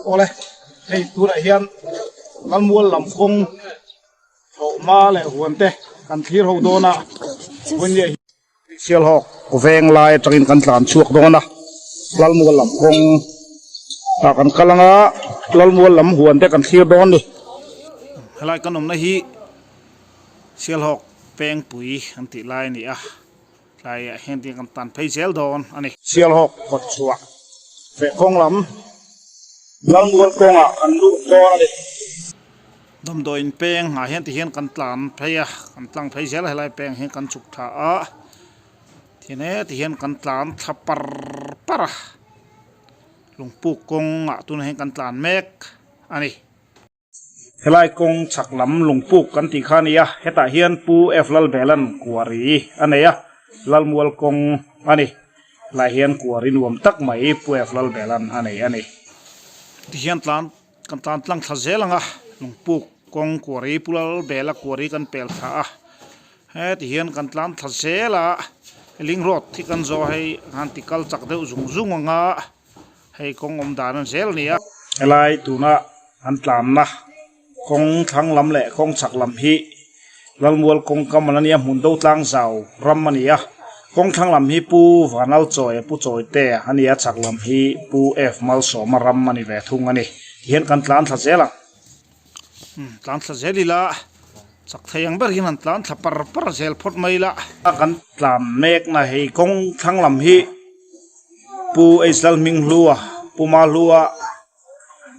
Awle, hei tunah hian Lalmual lam kawng thlawhhma leh huan te kan thlir ho dawn a, vawinia hi Sialhawk veng lai atangin kan tlan chhuak dawn a, Lalmual lam kawng ah kan kal anga Lalmual lam huan te kan thlir dawn a ni. Helai kan awmna hi Sialhawk pengpui an tih lai a ni a. Tlaiah hian tin kan tan phei zel dawn a ni. Sialhawk kawt chhuah feh kawng lam Lalmual kawngah kan lut dawn a ni. Damdawiin peng ah hian tihian kan tlan phei a, kan tlang phei zel a helai peng hian kan chhuk thla a, tihian he tihian kan tlan thla par par a, lungpuk kawngah tunah hian kan tlan mek a ni. Helai kawng chhak lam lungpuk kan tih kha a ni a, hetah hian Pu F Lalbelan kuari a nei a, Lalmual kawng a ni. Helai hian kuari nuam tak mai Pu F Lalbelan a nei a ni. Tihian tlan kan tlan tlang thla zel ang a, lungpuk kawng kuari Pu Lalbela kuari kan pel thla a, heti hian kan tlan thla zel a, ling road hi kan zawh hei han ti kal chak deuh zung zung ang a. Hei kawng awm dan a zel nia. Helai tuna an tlanna kawng thlang lam leh kawng chhak lam hi Lalmual kawng kam an ania hmun do tlang zau ram a ni a. Kawng thlang lam hi Pu Vanal Chawi a Pu Chawite a ni a, chhak lam hi Pu F Malsawma ram a ni ve thung a ni. Tihian kan tlan thla zel ang. Tlan thla zel ila chak thei ang ber hian han tlan thla par par zel phawt mai ila. Kan tlan mekna hei kawng thlang lam hi Pu H Lalhminghlua Pu Mahlua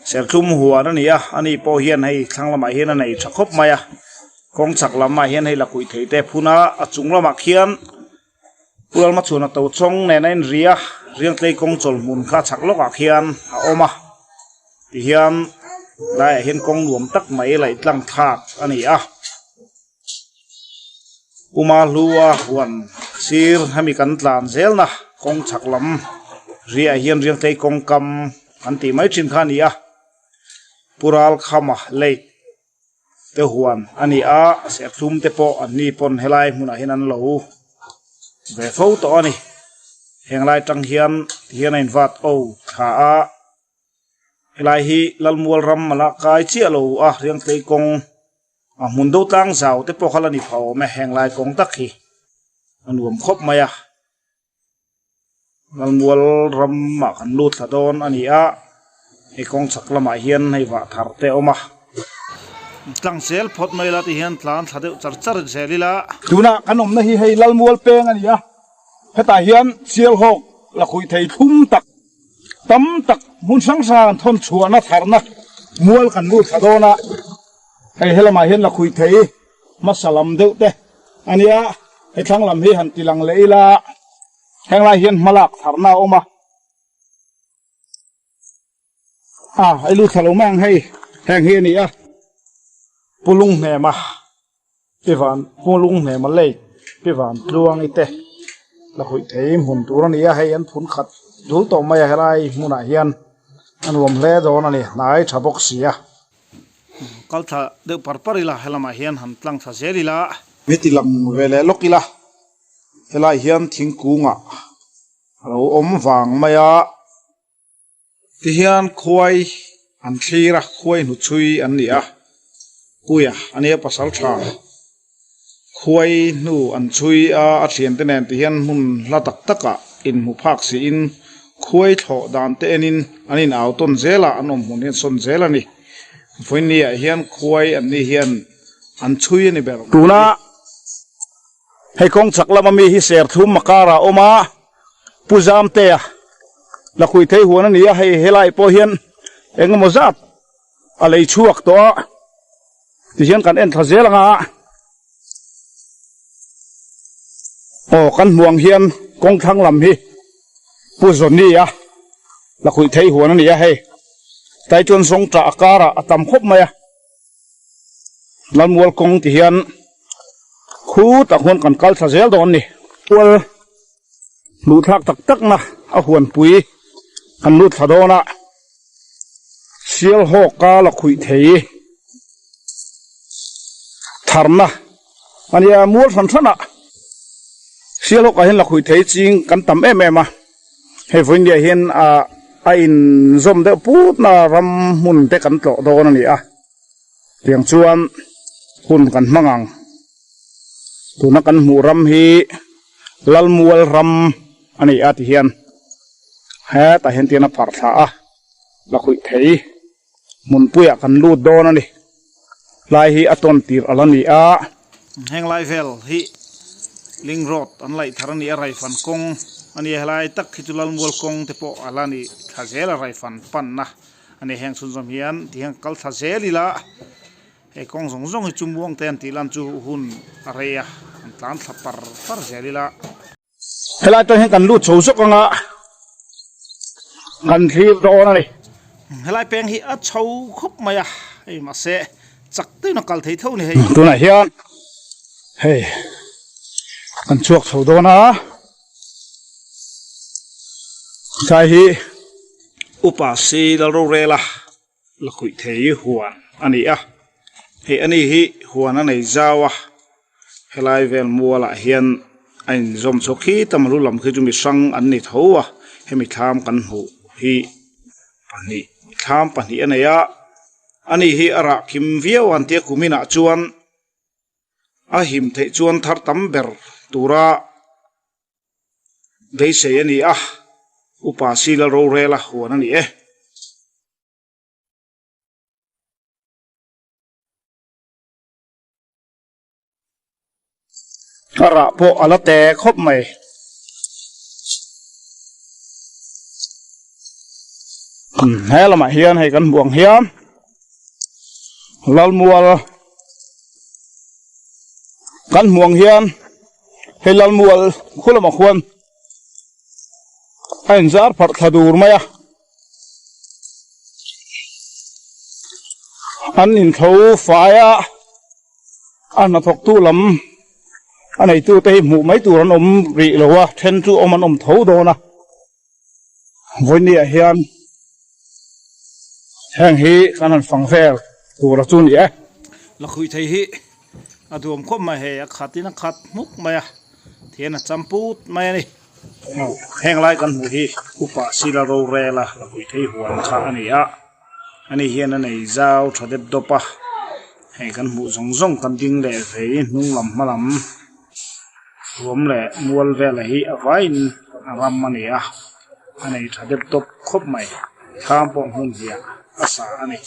Serthlum huan a ni a, ani pawh hian hei thlang lamah hian a nei tha khawp mai a, kawng chhak lamah hian hei lakhuih thei te phun a, a chung lamah khian Pu Lalmachhuana Tochawng nen a inri a, Riangtlei kawng chawlhmun kha chhak lawkah khian a awm a. Tihian laiah hian kawng nuam tak mai laih tlang thlak a ni a, Puma hlua huan sir hemi kan tlan zelna kawng chhak lam riah hian Riangtlei kawng kam an tih mai thin kha a ni a, Pu Ralkhama lake te huan a ni a, serthlum te pawh an ni pawn helai hmunah hian an lo ve fo tawh a ni, heng lai tang hian tihian a invat o thla a. Helai hi Lalmual ram a la kai chiah lo a, Riangtlei kawng a hmun do tlang zau te pawh kha la ni phah awm e, heng lai kawng tak hi a nuam khawp mai a. Lalmual ramah kan lut thla dawn a ni a, hei kawng chhak lamah hian hei vah thar te a awm a. Tlang zel phawt mai ila ti hian tlan thla deuh char char zel ila. Tunah kan awmna hi hei Lalmual peng a ni a, hetah hian Sialhawk la khuih thei thlum tak Tam tak hmun hrang hrang thawn chhuahna tharna mual kan lut thla dawn a, hei helamah hian lakhuih thei hmasa lam deuh te a nia, hei thlang lam hi han ti lang leh ila henglai hian hmalak tharna a awm a, a hei lut thla lo mai ang hei, heng hi a ni a, Pu Lunghnema. Pi van Hmulung hnema lake Pi van Tluangi te la huih thei hmun tur a ni a, hei an phun khat dul tawh mai a helai hmunah hian a nuam hle dawn a ni, hnai tha bawk si a. Kal thla deuh par par ila helamah hian han tlang thla zel ila. Heti lang ve leh lawk ila helai hian thingkungah a lo awm vang mai a. Tihian khuai an thlir a, khuai hnuchhui an ni a, Puia a nia pasal tha. Khuai hnu an chhui a, a thiante nen tihian hmun hla tak takah inhmu phak siin khuai thlawh dan te enin an in au tawn zel a, an awm hmun hian sawn zel a ni. Vawinia hian khuai an ni hian an chhui a ni ber mai. Tuna hei kawng chak lama mi hi Serthlum Makara a awm a. Pu Zamtea lakhuih thei huan a ni a, hei helai pawh hian eng emaw zat a lei chhuak tawh a, tihian kan en thla zel ang a, aw kan hmuh ang hian kawng thlang lam hi Pu Zawni-a lakhuih thei huan a ni a hei, tlai chuan zawngṭah a karah a tam khawp mai a, Lalmual kawng ti hian khutah khuan kan kal thla zel dawn a ni. Kual hmuh thlak tak tak na a huanpui kan lut thla dawn a, Sialhawk a la khuih thei tharna a nia mual hran hran ah Sialhawk ah hian la khuih thei ching kan tam em em a, hei vawiin ah hian ah. a inzawm deuh put na ram hmun te kan tlawh dawn a ni a tiang chuan hun kan hmang ang tuna kan hmuh ram hi Lalmual ram a ni a ti hian hetah hian tian a pharh thla a la khuih thei hmunpuiah kan lut dawn a ni lai hi a tawn tir a la ni a. Heng lai vel hi Link Road an laih thar a ni a, Raifan kawng a ni a, helai tak hi chu Lalmual kawng te pawh a la ni thla zel a, Raifan panna a ni a, heng chhunzawm hian ti hian kal thla zel ila hei kawng zawng zawng hi chu muang te an tih lan chu hun a rei a, an tlan thla par par zel ila. Helai tawng hian kan lut chho zawk anga kan thlir dawn a ni. Helai peng hi a chho khawp mai a, hei mahse chak deuhin a kal thei tho a ni hei. Tunah hian hei kan chhuak chho dawn a, tlai hi Upa si Lalrorela la khuih thei huan a ni a, hei ani hi huan a nei zau a, helai vel mualah hian a inzawm chhuak khi tam lu lam khi chu mi hrang an ni tho a, hemi thlam kan hmuh hi pahnih thlam pahnih a nei a, ani hi a rah kim viau an tia kuminah chuan a him theih chuan thar tam ber tura. Beisei a ni a, Upa Sila rorela huan a ni e. A rah pawh a la te khawp mai. He lamah hian hei kan hmuh ang hian Lalmual kan hmuh ang hian hei Lalmual khu lamah khuan a inzar pharh thla dur mai a an intho fai a a hnathawktu lam a neitute hi hmuh mai tur an awm rih lo a then chu awm an awm tho dawn a. Vawinia hian heng hi kan han fang vel tur a chu ni e. Lakhuih thei hi a duam khawp mai hei a khat in a khat hmuk mai a thian a cham put mai a ni. Heng lai kan hmuh hi Upa Sila Rorela lakhuih thei huan kha a ni a, ani hian a nei zau tha dep dawp a, hei kan hmuh zawng zawng kan ding leh vei hnung lam hma lam. Ruam leh mual vela hi a vaiin a ram a ni a, a nei tha deuh tawp khawp mai. Thlam pawh hmun hliah a sa a ni.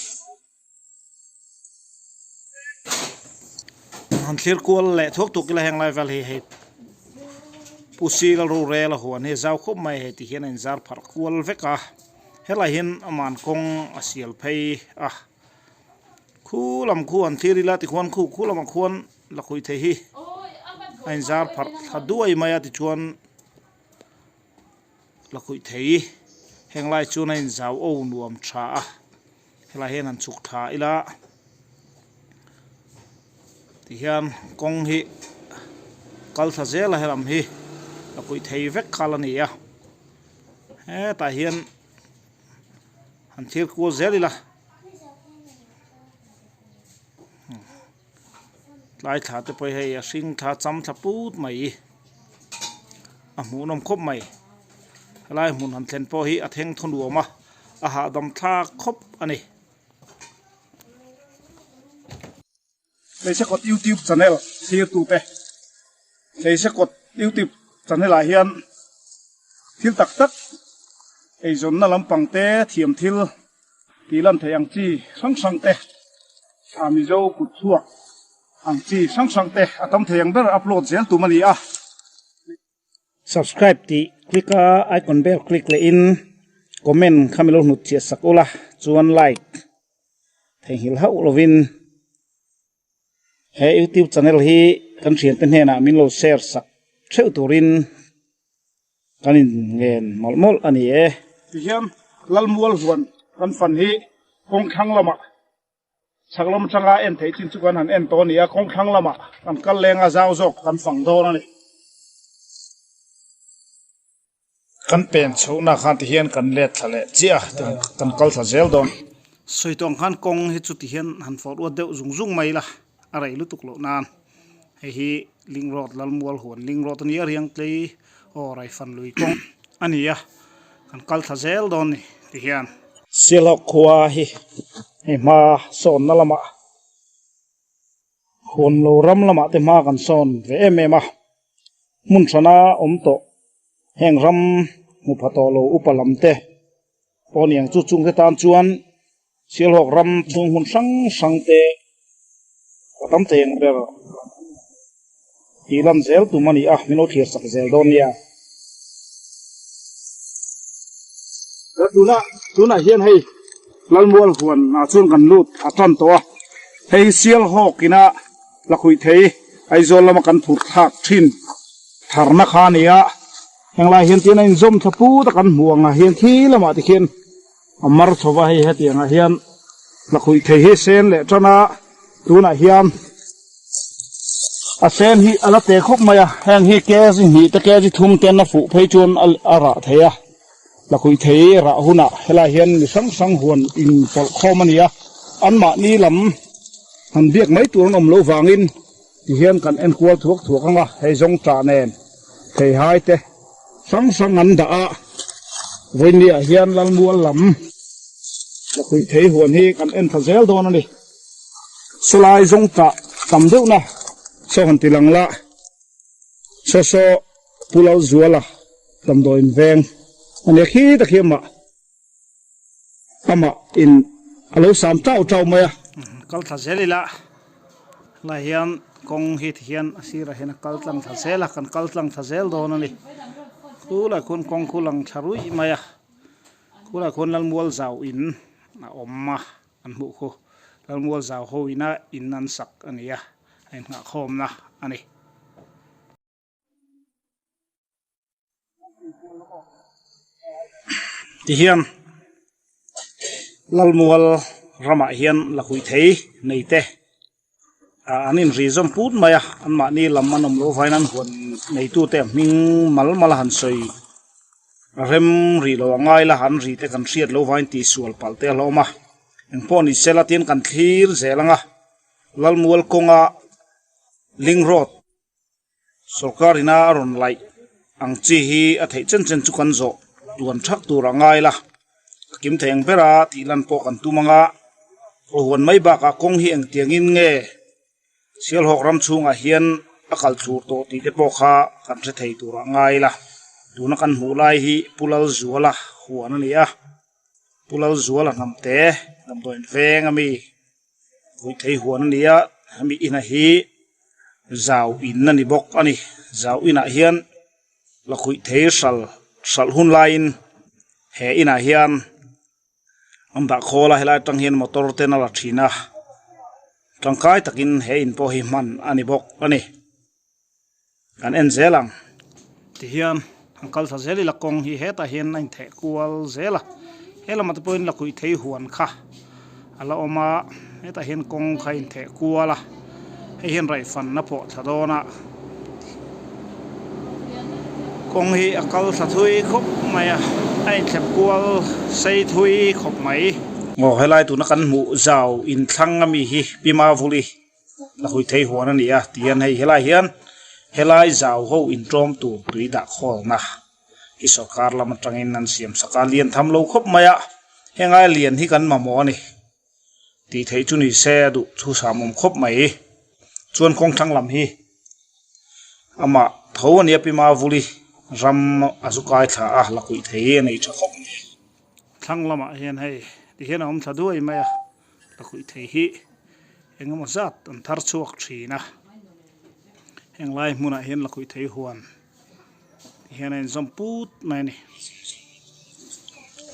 Han thlir kual leh thuak thuak ila heng lai vel hi hei Pu Sila rorel a huan hi a zau khawp mai hei ti hian a inzar pharh kual vek a, helai hian aman kawng a sial phei a, khu lam khu han thlir ila tikhuan khu khu lamah khuan La khuih thei hi a inzar pharh thla duai mai a tichuan la khuih thei heng lai chuan a inzau o nuam tha a helai hian han chhuk tha ila tihian kawng hi kal thla zel a helam hi la khuih thei vek kha la ni a hetah hian han thlir kual zel ila. Tlai thla te pawh hei a hring thla cham thla put mai a hmuhnawm khawp mai helai hmun han thlen pawh hi a thleng thaw nuam a a hahdam thlak khawp a ni. Hmeichhe kawt youtube channel thlir tute hmeichhe kawt youtube channel ah hian thil tak tak eizawnna lampang te thiam thil tih lan theih ang chi hrang hrang te a Mizo kut chhuak ang chi hrang hrang te a tam thei ang ber upload zel tum a ni a. Subscribe tih click a icon bell click leh in comment kha milo hnut chiah sak ula chuan like theihnghilh hauh lovin he youtube channel hi kan thiante hnenah min lo share sak theuh turin Kan in ngen mawlh mawlh a ni e. Tihian Lalmual huan kan fan hi kawng thlang lamah chhak lam atanga en theih chin chu kan han en tawh a ni a, kawng thlang lamah kan kal leng a zau zawk kan fang dawn a ni. Kan pen chhohna khan tihian kan let thla leh chiah a, kan kal thla zel dawn. Sawi tawng khan kawng hi chu tihian han fawh ruat deuh zung zung mai la, a rei lutuk loh nan. Hei hi Link Road Lalmual huan Link Road a ni a, Riangtlei aw Raifan lui kawng a ni a, kan kal thla zel dawn a ni. Ti hian. Sialhawk khua hi hei hma sawnna lamah huan lo ram lamah te hma kan sawn ve em em a, hmun hrana awm tawh heng ram hmu pha tawh lo upa lam te pawh a ni ang chu chungte tan chuan Sialhawk ram chhung hmun hrang hrang te a tam thei ang ber tih lan zel tum a ni a, min lo thlir sak zel dawn nia. Tuna tunah hian hei Lalmual huan ah chuan kan lut a tan tawh a, hei Sialhawk ina lakhuih thei Aizawl lama kan phurh thlak thin tharna kha a ni a, henglai hian tin a inzawm thla put a kan hmuh angah hian khi lamah tikhian A mar chho va hei hetiang ah hian lakhuih thei hi sen leh tan a tunah hian a sen hi a la te khawp mai a heng hi kg hnih te kg thum ten a fuh phei chuan a rah thei a lakhuih thei rah hunah helai hian mi hrang hrang huan in pawlh khawm a ni a anmahni lam han biak mai tur an awm loh vangin tihian kan en kual thuak thuak ang a hei zawng tah nen theihai te. Hrang hrang an dah a, vawinia hian Lalmual lam lakhuih thei huan hi kan en thla zel dawn a ni. Sawlai zawng tah tam deuhna saw han ti lang la, saw saw Pu Lalzuala damdawiin veng a nia khi tak hi amah amah in a lo sam tau tau mai a. Kal thla zel ila helai hian kawng hi ti hian a sirah hian a kal tlang thla zel a kan kal tlang thla zel dawn a ni khulai khuan kawng khu lang thla ruih mai a khulai khuan Lalmual zau in a awm a an hmuh khu Lalmual zau ho ina in an sak a ni a a inngahkhawmna a ni. Tihian Lalmual ramah hian lakhuih thei nei te ah an inri zawm put mai a anmahni lam an awm loh vangin an huan neitute hming mal mal a han sawi rem rih loh a ngai la an ri te kan hriat loh vangin tihsual palh te a hlawm a engpawh ni sela tin kan thlir zel ang a Lalmual kawnga link road. Sorkar ina a rawn laih ang chi hi a theih chen chen chu kan zawh tuan thak tur a ngai la, ka kim thei ang ber a tih lan pawh kan tum ang a, aw huan mai bakah kawng hi engtiangin nge Sialhawk ram chhungah hian a kal thlur tawh tih te pawh kha kan hre thei tur a ngai la, tuna kan hmuh lai hi Pu Lalzuala huan a ni a, Pu Lalzuala hnamte damdawiin veng a mi. Ruihthei huan a ni a hemi inah hi zau in a ni bawk a ni zau inah hian lakhuihthei hral hralh hun laiin he inah hian an dah khawl a helai atang hian motor ten a la thin a tangkai takin he in pawh hi hman a ni bawk a ni. Kan en zel ang. Tihian an kal thla zel ila kawng hi hetah hian a intheh kual zel a he lamah te pawhin lakhuih thei huan kha a la awm a hetah hian kawng kha a intheh kual a hei hian raihfanna pawh thla dawn a kawng hi a kal thla thui khawp mai a a inthlep kual sei thui khawp mai. Aw helai tuna kan hmuh zau inthlang ami hi Pi Mavuli. La hawi thei huan a ni a tihian hei helai hian helai zau ho intawm tur tui dah khawlna hi sawrkar lam atangin an siam sak a lian tham lo khawp mai a hengai lian hi kan mamawh a ni tih theih chu ni se a duh thu sam awm khawp mai chuan kawng thlang lam hi amah tho a nia Pima Vuli ram a zu kai thla a la kuih thei a nei tha khawp mai thlang lamah hian hei tihian a awm thla duai mai a. La khuih thei hi eng emaw zat an thar chhuak thin a heng lai hmunah hian la khuih thei huan ti hian a inzawm put mai a ni.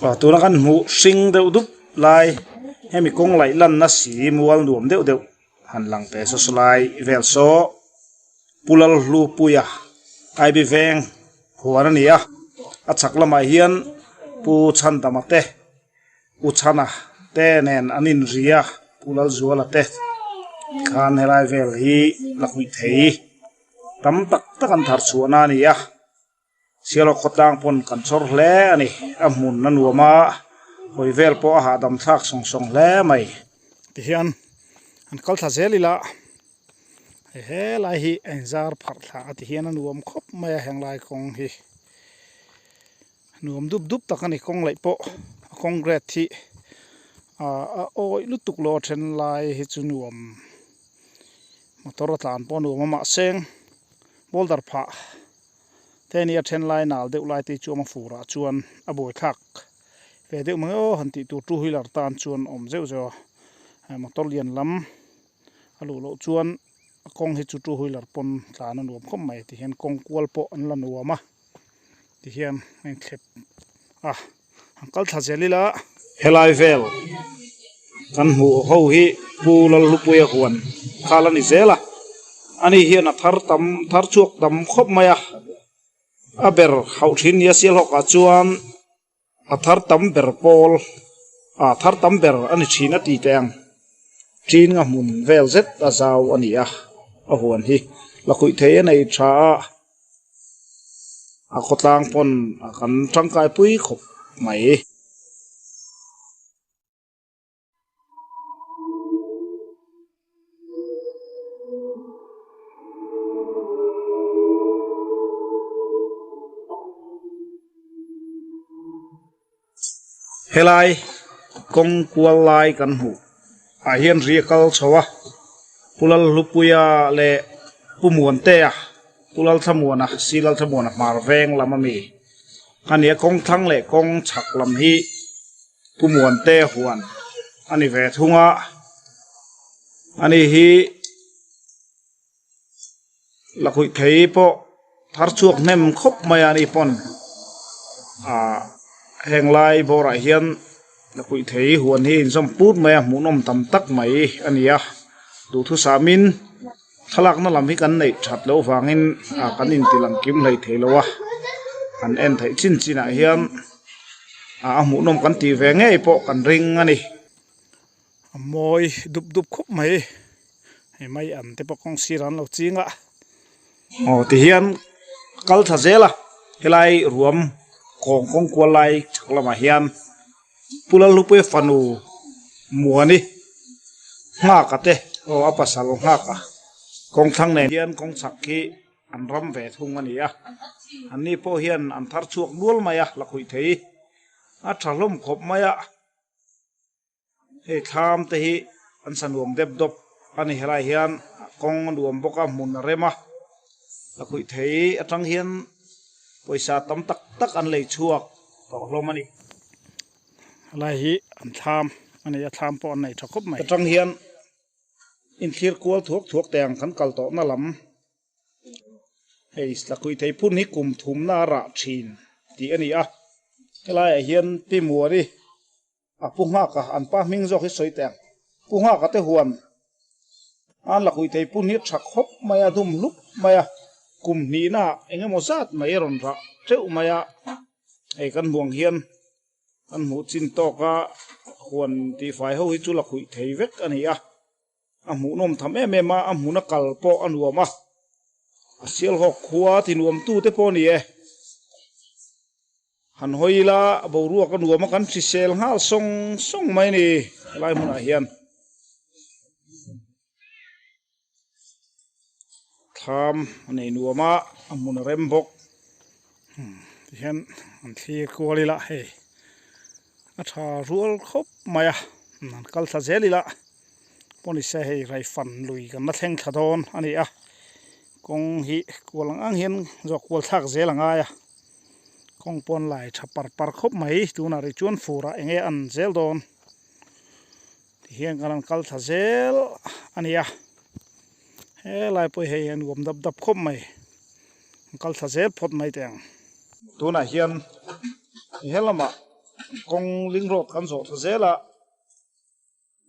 Aw tuna kan hmuh hring deuh dup lai hemi kawng laih lanna si mual nuam deuh deuh han lang teh saw saw lai vel saw Pu Lalhlupuia Aibi veng huan a ni a a chhak lamah hian Pu Chhandama te. U Chhana te nen an inri a, Pu Lalzuala te khan helai vel hi la huih thei tam tak tak an thar chhuahna a ni a, Sialhawk khawtlang pawn kan chhawr hle a ni, a hmun a nuam a, hawi vel pawh a hahdam thlak sawng sawng hle mai. Tihian an kal thla zel ila hei helai hi a inzar pharh thla a tihian a nuam khawp mai a henglai kawng hi. Nuam dup dup tak a ni kawng laih pawh a Kawng grade hi ah a awih lutuk lo a then lai hi chu nuam motor a tlan pawh a nuam a mahse boulder phah te nia then lai nal deuh lai te hi chu a furah chuan a buaithlak ve deuh mai aw han tih tur two wheeler tan chuan a awm zeuh zeuh a motor lian lam a luh loh chuan a kawng hi chu two wheeler pawn tlan a nuam khawp mai ti hian kawng kual pawh an la nuam a ti hian a inthlep a an kal thla zel ila. Helai vel kan hmuh ho hi Pu Lalhlupuia huan khal a ni zel a, ani hian a thar tam thar chhuak tam khawp mai a, a ber hauh thin nia Sialhawkah chuan a thar tam ber pawl a thar tam ber a ni thin a ti teh ang. Chin nga hmun vel zet a zau a ni a, a huan hi lakhuih thei a nei tha a, a khawtlang pawn a kan tangkai pui khawp mai. Helai kawng kual lai kan hmuh ah hian ri a kal chho a Pu Lalhlupuia leh Pu Muantea Pu Lalthlamuana Si Lalthlamuana hmar veng lam a mi a ni a kawng thlang leh kawng chhak lam hi Pu Muantea huan a ni ve thung a ani hi. Lakhuih thei pawh thar chhuak hnem khawp mai a ni pawn ah heng lai bawrah hian lakhuih thei huan hi inzawm put mai a hmuhnawm tam tak mai a ni a duhthusamin thlalakna lam hi kan neih that loh vangin ah kan inti lang kim hlei thei lo a an en theih chin chin ah hian ah a hmuhnawm kan tih ve ngei pawh kan ring a ni. A mawi dup dup khawp mai hei mai an te pawh kawng sirah an lo ching a. Aw tihian kal tha zel a helai ruam kawng kawng kual lai chhak lamah hian Pu Lalhlupuia fanu Muani nghak a te aw a pasal nghak a kawng thlang nen hian kawng chhak hi an ram ve thung a ni a anni pawh hian an thar chhuak nual mai a lakhuih thei a tha hlawm khawp mai a. Hei thlam te hi an sa nuam dep dawp a ni helai hian kawng a nuam bawk a hmun a rem a lakhuih thei atang hian pawisa tam tak tak an lei chhuak tawh hlawm a ni. Helai hi an thlam a ni a thlam pawh an nei tha khawp mai. Atang hian inthlir kual thuak thuak teh ang kan kal tawhna lam. Hei lakhuih thei phun hi kum thumna a rah thin tih a ni a, helaiah hian Pi Muari a pu nghak a, an pa hming zawk hi sawi teh ang, pu nghak a te huan an lakhuih thei phun hi tha khawp mai a, dum hlup mai a, kum hnihna ah eng emaw zat mai a rawn rah teuh mai a, hei kan hmuh ang hian kan hmuh chin tawk a huan tihfai ho hi chu lakhuih thei vek a ni a. A hmuhnawm tham em em a, a hmuna kal pawh a nuam a, a Sialhawk khua ti nuamtu te pawh a ni e. Han hawi ila boruak a nuam a, kan hrisel nghal sawng sawng mai a ni helai hmunah hian. Thlam a nei nuam a, a hmun a rem bawk. Tihian an thlir kual ila hei a tha rual khawp mai a, an kal thla zel ila pawh ni se hei raifan lui kan la thleng thla dawn a ni a, kawng hi kual ang ang hian zawk kual thlak zel a ngai a, kawng pawn lai tha par par khawp mai tunah rih chuan fur ah eng nge an zel dawn. Tihian kan rawn kal thla zel a ni a, helai pawh hei a nuam dap dap khawp mai, an kal thla zel phawt mai teh ang. Tunah hian he lamah kawng ling road kan zawh thla zel a,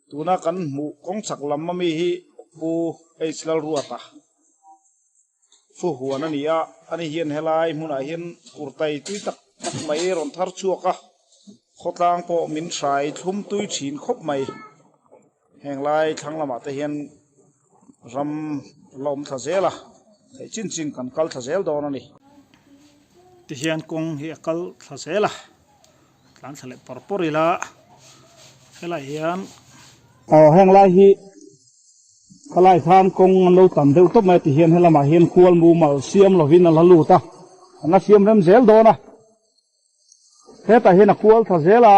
tuna kan hmuh kawng chhak lam ami hi Pu H Lalruata fu huan a ni a, ani hian helai hmunah hian kurtai tui tak tak mai rawn thar chhuak a, khawtlang pawh min hrai thlum tui thin khawp mai. Heng lai thlang lamah te hian ram la awm thla zel a, theih chin chin kan kal thla zel dawn a ni. Tihian kawng hi a kal thla zel a, tlan thla leh pawr pawr ila helai hian. Aw heng lai hi khalai khan kawng an lo tam deuh tawp mai a ti hian helamah hian khual mumal siam lovin a la lut a, an la siam rem zel dawn a, hetah hian a kual thla zel a.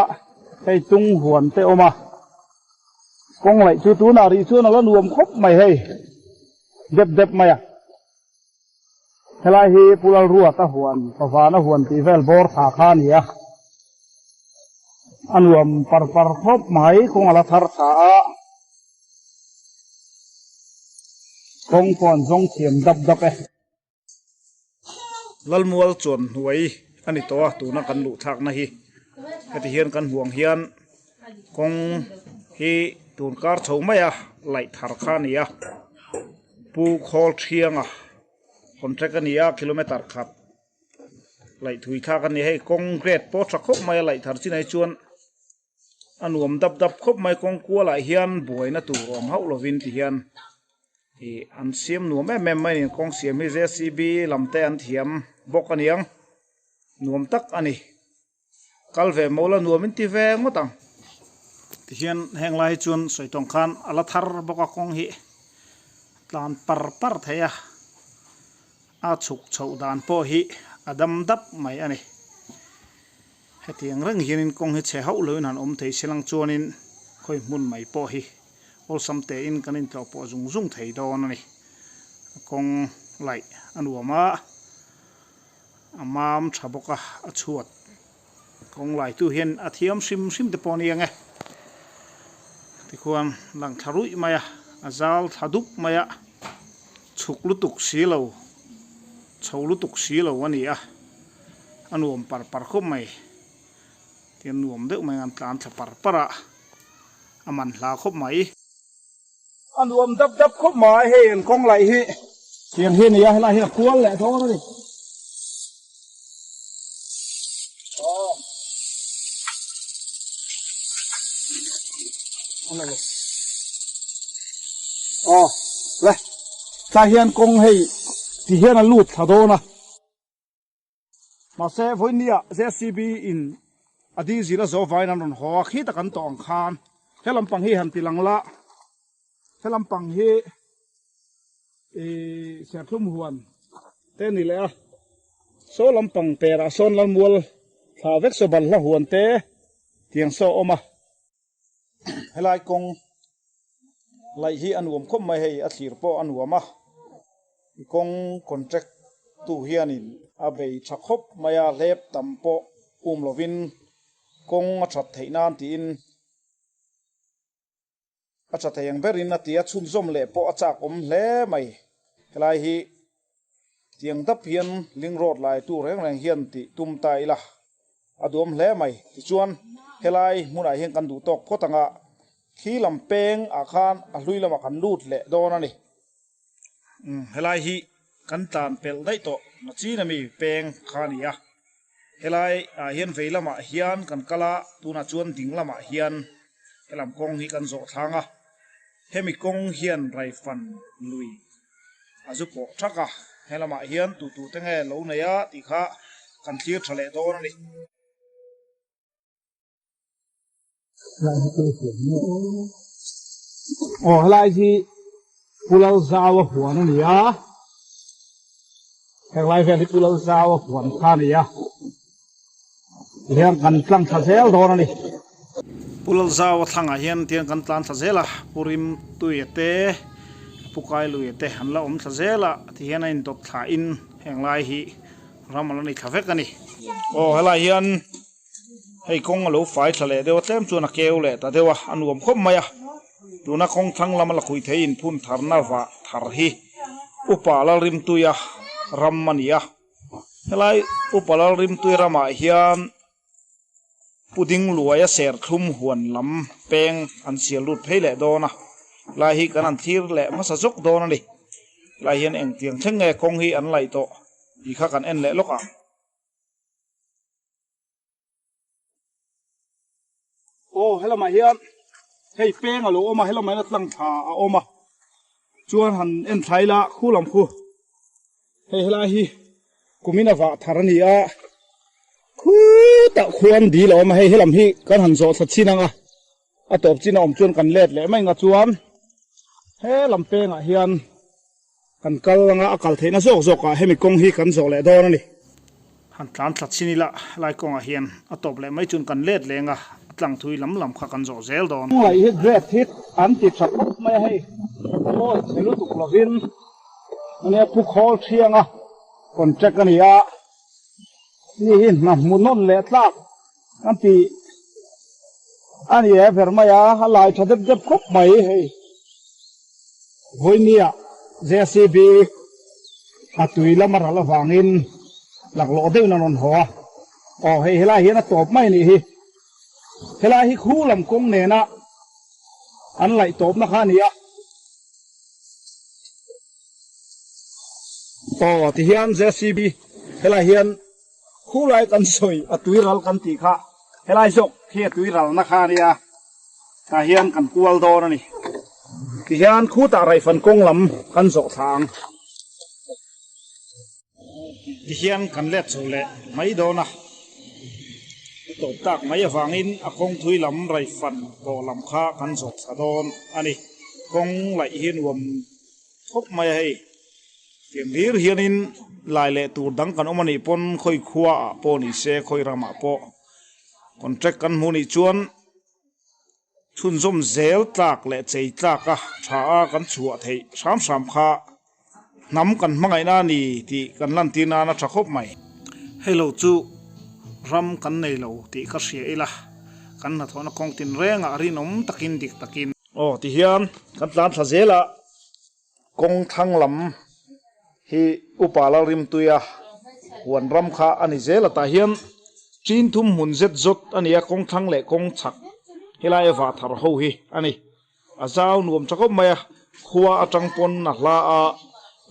Hei tung huan te awm a, kawng laih chu tunah rih chuan a la nuam khawp mai hei, dep dep mai a. Helai hi Pu Lalruata huan, Pavana huan tih vel bawr tha kha a ni a, a nuam par par khawp mai, kawng a la thar tha a, kawng pawh an zawng thiam dap dap e. Lalmual chuan hnuai a ni tawh a, tuna kan luh thlakna hi heti hian kan hmuh ang hian kawng hi tun kar chho mai a laih thar kha a ni a. Pu Khawl Thianga contract a ni a kilometer khat laih thui thlak a ni hei kawng grade pawh tha khawp mai a laih thar chinai chuan a nuam dap dap khawp mai kawng kualah hian buaina tur awm hauh lovin ti hian ih an siam nuam em em mai a ni kawng siam hi JCB lam te an thiam bawk a niang nuam tak a ni. Kal ve maw la nuam in ti ve ngawt ang. Tihian heng lai hi chuan sawi tawng khan a la thar bawk a kawng hi tlan par par thei a, a chhuk chhoh dan pawh hi a dam dap mai a ni. Hetiang reng hianin kawng hi chhe hauh loin han awm thei se lang chuanin khawi hmun mai pawh hi awlsam tein kan intlawh pawh zung zung thei dawn a ni. Kawng laih a nuam a. A mam tha bawk a, a chhuat kawng laitu hian a thiam hrim hrim te pawh a ni ang e. Tikhuan lang thla ruih mai a, a zal thla dup mai a, chhuk lutuk si lo, chho lutuk si lo a ni a, a nuam par par khawp mai. Tian nuam deuh mai an tlan thla par par a, a man hla khawp mai. A nuam dap dap khawp mai hei an kawng laih hi tiang hi a ni a helai hi a kual leh dawn a ni. Aw le tlai hian kawng hei ti hian a lut thla dawn a. Mahse vawinia JCB in a diesel a zo vaiin an rawn haw a, khi tak an tawh ang khan he lampang hi han ti lang la, he lampang hi ih serthlum huan te a ni leh a, saw lampang perah sawn Lalmual thla vek saw balhla huan te tiang saw a awm a, helai kawng laih hi a nuam khawp mai hei a thlir pawh a nuam a kawng contract tu hianin a bei tha khawp mai a hlep tam pawh um lovin kawng a that theih nan tiin a tha thei ang berin a ti a chhunzawm leh pawh a chak awm hle mai helai hi tiang dap hian ling road lai tu reng reng hian tih tum ta ila. A duam hle mai. Tichuan, helai hmunah hian kan duh tawk phawt ang a, khi lam peng ah khan a hlui lamah kan lut leh dawn a ni. Umm, helai hi kan tlan pelh daih tawh na chin ami peng kha a ni a. Helai ah hian vei lamah hian kan kal a, tunah chuan ding lamah hian helam kawng hi kan zawh thlang a. Hemi kawng hian Raifan lui A zu pawh thak a, he lamah hian tu tu te nge lo nei a tih kha kan thlir tha leh dawn a ni. Aw helai hi Pu Lalzaua huan a ni a, henglai vel hi Pu Lalzaua huan kha a ni a, tihian kan tlang thla zel dawn a ni. Pu Lalzaua thlangah hian tihian kan tlan thla zel a, Pu Rimtuia te, Pu Kailuia te an la awm thla zel a, tihian a indawt thla in heng lai hi ram a la ni thla vek a ni. Aw helai hian hei kawng a lo fai thla leh deuh a, tlem chuan a keu leh ta deuh a, a nuam khawp mai a, tuna kawng thlang lama la khui thei inphun tharna vah thar hi Upa Lalrimtuia ram a ni a. Helai Upa Lalrimtui ramah hian Pu Dingluaia serthlum huan lam peng an sial lut phei leh dawn a, helai hi kan han thlir leh hmasa zawk dawn a ni. Helai hian engtiang thleng nge kawng hi an laih tawh tih kha kan en leh lawk ang. Aw helamah hian hei peng a lo awm a helamah hian a tlang tha a awm a chuan han en thlai la khu lam khu hei helai hi kumin a vah thar a ni a khutah khuan dil a awm a hei helam hi kan han zawh thla chin ang a a tawp chin a awm chuan kan let leh mai ang a chuan he lam pengah hian Kan kal anga a kal theihna zawk zawkah hemi kawng hi kan zawh leh dawn a ni. Han tlan thla chin ila lai kawngah hian a tawp leh mai chuan kan let leng a. tlang thui lam lam kha kan zawh zel dawn. Ngaih hi grade hi an ti tha khawp mai a hei, mawi chhe lutuk lovin ania pu khawl thiang a contract a ni a, ni hi hna hmu nawn leh tlak kan ti a ni e ber mai a, a lai tha dep dep khawp mai hei. Vawinia JCB a tui lama ral avangin laklawh deuhin an rawn haw a, aw hei helai hian a tawp mai a nih hi. Helai hi khu lam kawng nena an laih tawpna kha a ni a. Aw tihian JCB helai hian khu lai kan sawi a tui ral kan tih kha helai zawk hi a tui ralna kha a nia tah hian kan kual dawn a ni. Tihian khutah raihfan kawng lam kan zawh thla ang. Tihian kan let chho leh mai dawn a, a tawp tak mai avangin a kawng thui lam raihfan tawh lam kha kan zawh thla dawn a ni. Kawng laih hi nuam khawp mai a hei. Tiang hlir hianin lai leh tur dang kan awm a nih pawn khawi khua ah pawh ni se khawi ramah pawh contract kan hmuh nih chuan chhunzawm zel tlak leh chei tlak a tha a kan chhuah theih hram hram kha hnam kan hmangaihna a ni tih kan lantir nan a tha khawp mai. Hei lo chu ram kan nei lo tih ka hria ila kan hnathawhna kawng tinrengah rinawm takin dik takin. Aw tihian kan tlan thla zel a. Kawng thlang lam hi Upa Lalrimtuia huan ram kha a ni zel a, tah hian chin thum hmun zet zawt a ni a, kawng thlang leh kawng chhak helai a vah thar ho hi a ni. A zau nuam tha khawp mai a, khua atang pawn a hla a,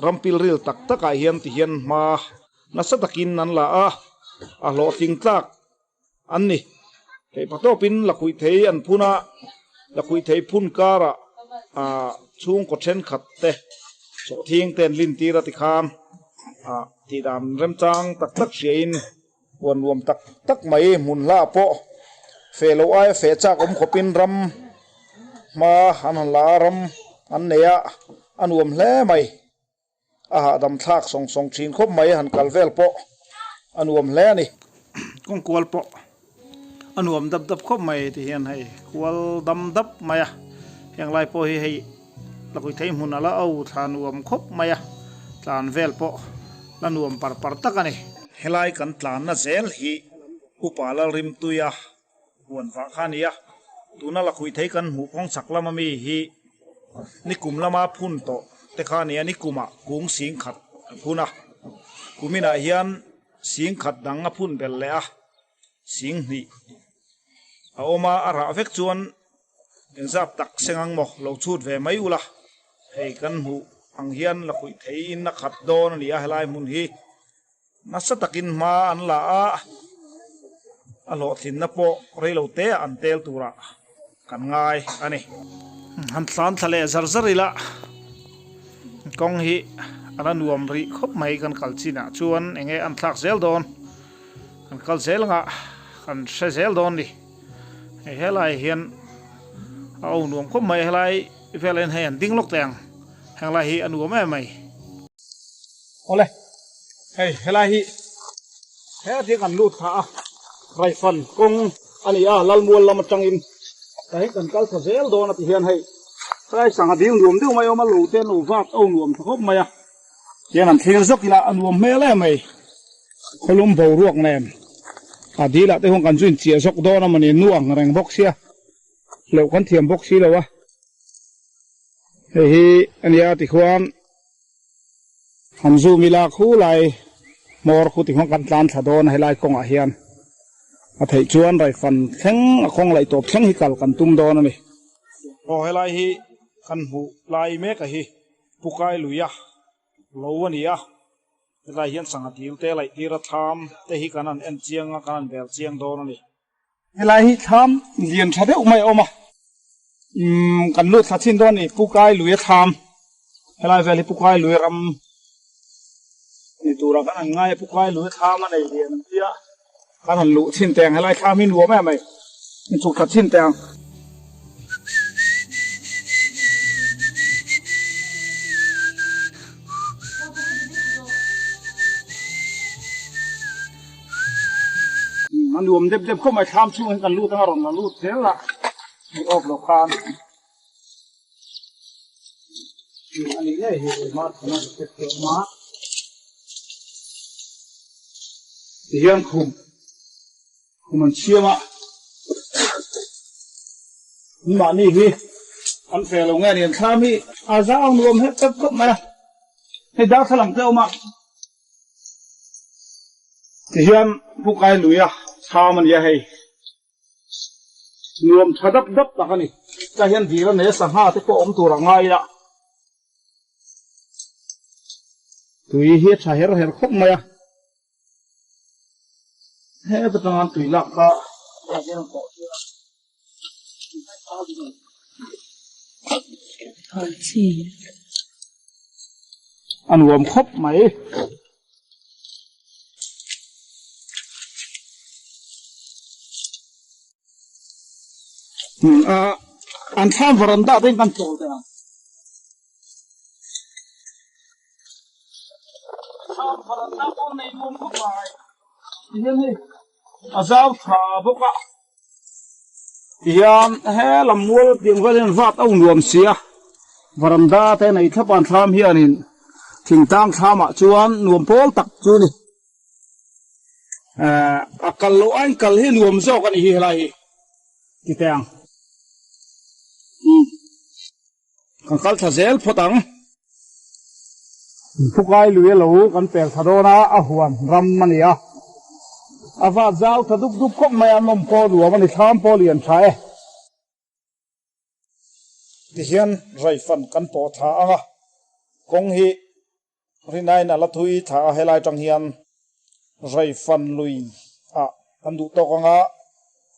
ram pilril tak takah hian ti hian hma nasa takin an la a, a hlawhtling tlak an ni. Theihpa tawpin lakhuih thei an phun a, lakhuih thei phun karah ah chhungkaw thenkhat te sawhthing te an lin tir a tikhan ah tihdan remchang tak tak hriain huan nuam tak tak mai hmun hla pawh feh loh aia feh chak awm khawpin ram hma an han la a, ram an nei a, a nuam hle mai. A hahdam thlak sawng sawng thin khawp mai, han kal vel pawh a nuam hle a ni. Kawng kual pawh a nuam dap dap khawp mai ti hian hei kual dam dap mai a, heng lai pawh hi hei lakui thei hmun a la au thla nuam khawp mai a, tlan vel pawh la nuam par par tak a ni. Helai kan tlanna zel hi Upa Lalrimtuia Huan vah kha a ni a, tuna lakhuih thei kan hmuh kawng chak lama mi hi nikum lama phun tawh te kha a ni a, nikumah kung sing khat a phun a, kuminah hian sing khat dang a phun belh leh a, sing hnih a awm a, a rah vek chuan engzap tak seng ang maw lo chhut ve mai ula, hei kan hmuh ang hian lakhuih thei in a khat dawn a ni a helai hmun hi. Nasa takin hma an la a, a hlawhtlinna pawh reilo te ah an tel turah kan ngai a ni. Han tlan thla leh zar zar ila, kawng hi a la nuam rih khawp mai kan kal chinah chuan eng nge an thlak zel dawn, kan kal zel anga kan hre zel dawn ni. Hei helai hian a o nuam khawp mai, helai velah hian hei an ding lawk teh ang, henglai hi a nuam em mai. Awle, hei helai hi heti kan lut thla a, Raifan kawng a ni a, Lalmual lam atangin ta hi kan kal thla zel dawn a ti hian hei helai sangha dil nuam deuh mai a awm a, lo te an lo vak o nuam tha khawp mai a, tihian han thlir zawk ila a nuam hmel em mai, khawlum boruak nen a dilah te huan kan chu inchiah zawk dawn a mawni nu ang reng bawk sia, hleuh kan thiam bawk si lo a, hei hi a nia tikhuan. Han zoom ila khu lai hmawr khu tihmang kan tlan thla dawn a helai kawngah hian a theih chuan raifan thleng a kawng laih tawp thleng hi kal kan tum dawn a ni. Aw helai hi kan hmuh lai mek a hi Pukai luia lo a ni a, helai hian sangha dil te laih tir a thlam te hi kan han en chiang a kan han bel chiang dawn a ni. Helai hi thlam lian tha deuh mai a awm a, umm kan lut thla chin dawn a ni, Pukai lui a thlam, helai vel hi Pukai lui ram ni turah kan han ngai a, Pukai lui thlam a nei lian ang tia kan han luh chin teh ang, helai thlam hi nuam em mai, inchhuk thla chin teh ang. A nuam dep dep khawp mai thlam chhung hi kan lut anga rawn la lut zel la ni awk lo khan a ni ngei hi hma thana step te awm a tihian khum khum an siam a mahni hi an fe lo nge ni an thlam hi a zau nuam hep hep khawp mai a hei darthlalang te awm a. Tihian Pukai luia chham a nia hei. Nuam tha dap dap tak a ni. Tlai hian dil a nei a, sangha te pawh awm tur a ngai a. Tui hi a tha her her khawp mai a. Heta tanga tui lak kha A nuam khawp mai. An thlam varanda te in kan chawl teh ang. Thlam varanda pawh nei nuam khawp mai. Tihian hei a zau tha bawk a. Tihian he lam mual piang vel hian vat a nuam si a. Varanda te nei thlap an thlam hianin thingtlang thlamah chuan nuam pawl tak chu a ni. A kal loh aiin kal hi nuam zawk a ni hi helai hi ti teh ang. Kan kal thla zel phawt ang. Phukai lui a lo kan pel thla dawn a, a huan ram a ni a. A vat zau tha dup dup khawp mai a, nawm pawh nuam a ni, thlam pawh lian tha e. Tihian raifan kan pawh thla ang a, kawng hi Rinain a la thui thla a, helai tang hian raifan lui ah kan duh tawk ang a,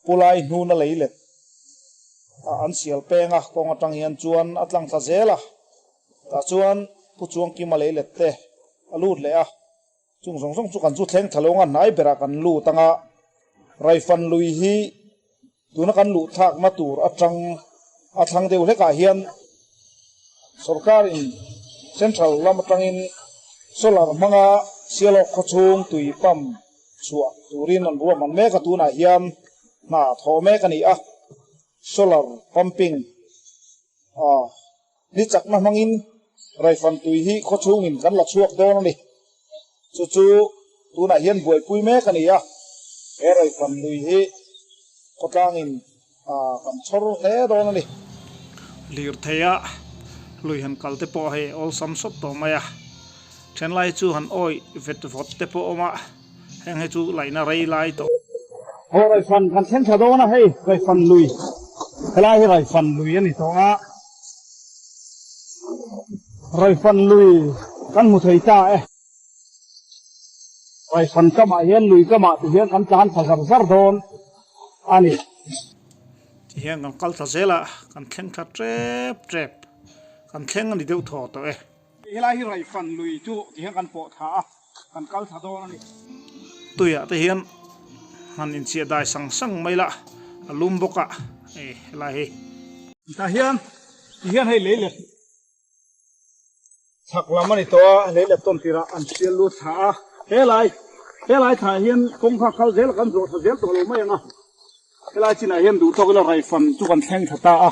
pulai hnuna lei let ah an sial peng a, kawng atang hian chuan a tlang thla zel a, tah chuan Pu Chuangkima lei let te a lut leh a, chung zawng zawng chu kan chu thleng thla lo ang a, hnai berah kan lut ang a, raifan lui hi Tuna kan luh thlakna tur atang a thlang deuh hlekah hian sorkarin central lam atangin solar hmanga Sialawk khawchhung tui pump chhuah turin an ruahman mek a, tunah hian hna thawh mek a ni a, solar pumping a ni chakna hmangin raifan tui hi khawchhungin kan la chhuak dawn a ni. Chu chu tunah hian buaipui mek a ni a, he raifan lui hi khawtlangin kan chhawr hle dawn a ni. Lirtheia lui han kal te pawh hei awlsam sawt tawh mai a, thenlai chu han awih vet vawt te pawh awm a, heng hi chu laihna rei lai tawh. Aw raifan kan thleng thla dawn a hei raifan lui helai hi raifan lui a ni tawh a raifan lui kan hmu thei ta e raifan kamah hian lui kamah ti hian kan tlan thla zar zar dawn a ni. Ti hian kan kal thla zel a kan thleng thla tep tep kan thleng a ni deuh thaw tawh e. Helai hi raifan lui chu ti hian kan pawh thla a. Kan kal thla dawn a ni. Tuiah te hian han inchiah dai sang sang mai la, a lum bawk a, hei helai hi. Tah hian ti hian hei lei let chhak lam a ni tawh a, lei let tawn tirah an sial lut thla a, helai helai thlah hian kawng kha kal zel kan zawh thla zel tawh lo mai ang a, helai chinah hian duh tawk ila raifan chu kan thleng thla ta a.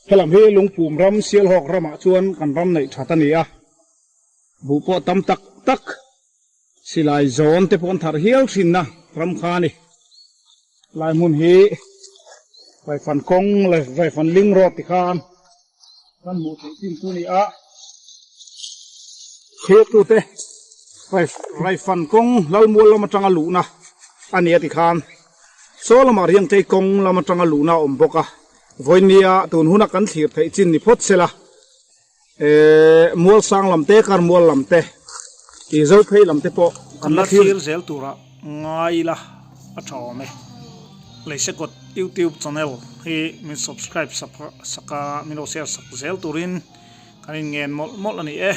Helam hi Lungpum ram Sialhawk ramah chuan kan ram neih that a ni a, buh pawh tam tak tak silai zawn te pawh an tharh hial thinna ram kha a ni. Lai hmun hi Vaifan kawng leh Vaifan ling road ti khan kan hmuh theih chin chu a ni a, thirtute Vaifan kawng Lalmual lam atanga luhna a ni a ti khan saw lamah Riangtei kawng lam atanga luhna a awm bawk a. Vawinia tun huna kan thlir theih chin ni phawt sela, eh, mual sang lam te, kar mual lam te, tih zo phei lam te pawh kan la thlir zel tura ngai ila a tha awm e. Leisekawt YouTube channel hi min subscribe sak a, min lo share sak zel turin kan inngen mawlh mawlh a ni e.